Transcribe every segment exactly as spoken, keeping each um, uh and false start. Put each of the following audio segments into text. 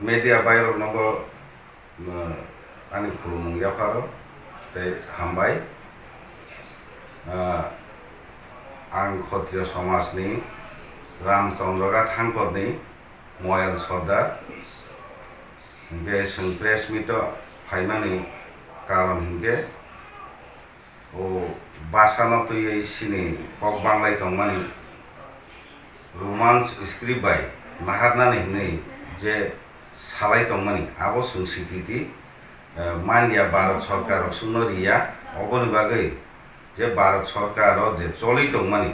Media bairok nogo, uh, ani khulumung yapharo tei hambai. Uh, ang Khotriyo somajni Ramchandra Ghat hangkorni Moyan Sordar. Hinkhe chwng press meet o phaimani karon hinkhe o bwsano twiwi chini kok banglai tongmani Roman script bai naharnani hwnwi je salai tongmani abo chwng sikriti, eh, manya Bharat Sorkar rok chwngno riya. Oboni bagwi je Bharat Sorkar o je choli tongmani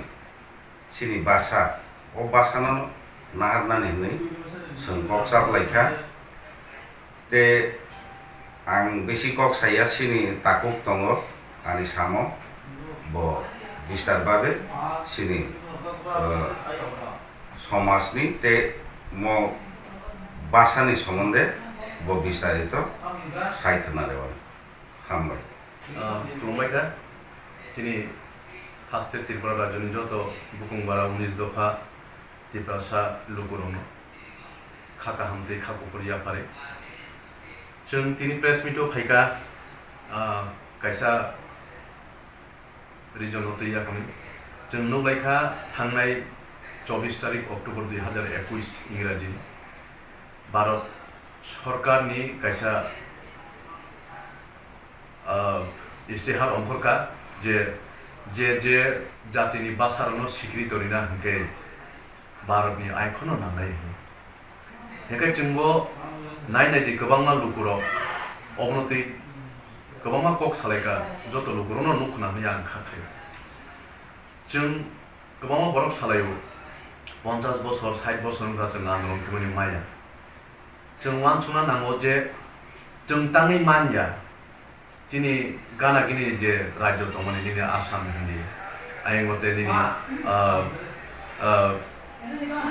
chini bwsa, o bwsano naharnani hwnwi chwng kok chaplaikha. Tei ang bisi kok saya, chini takhuk tongo, ani samo bo bistar babe chini, eh, somajni tei mo bwsani somonde bo bistarito sai khwna rw. Hambai. Ah, khulumbai kha. Chini haste Tripura rajyoni joto bukung bara unis dopha Tiprasa lukurokno kha kaham tei kha kuphur yapharwi. Chwng tini press meet o phaikha, ah, kaisa reason no twi yaphangni. Chwng nuklaikha thangnai chobbish tarik October dui hazar ekush Ingraji Bharat Sorkarni kaisa ah, istihar ongkhorkha je, je, je jatini bwsarokno sikrito rina hinkhe Bharatni aikhorno nangnai hwnwi. Hinkhe chwngbo nai nai di kwbangma lukurok obono twi kwbangma kok salaikha, joto lukurokno nuk khna hwnwi ang kha khaio. Chwng kwbangma borok salaio, ponchash bosor, sait bosor wngkha chwng andolon khaimani maya. Chwng uansukna nango je chwng tangwi manya, chini gana gini je rajyo tongmani, nini Assam hindi, ayang tei nini, ah, ah,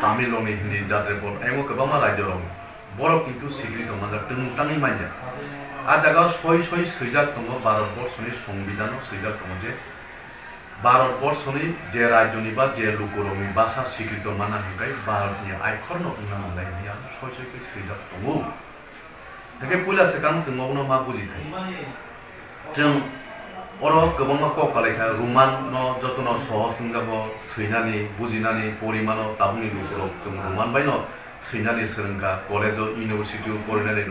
Tamil rokni hindi jat report, ayang kwbangma rajyo rok borok kintu sikri tongmani chwng tangwi manya. A jaga soi soi swijak tongo Bharat Borshoni Songbidhano swijak tongo je Bharat Borshoni je rajyoni ba je lukurokni bwsa sikrito manna hwnkhe Bharatni aikhorno wngna nangnai hwnwi ang soi soi khe swijak tongo. Hwnkhe puila swkang chwng obono ma buji thai. Chwng oro kwbangma kok kalaikha, Roman no jotono sohos wngjago swinani, bujinani, porimano tabukni lukurok chwng Roman baino swinani swrwngkha, college o, university o porinani.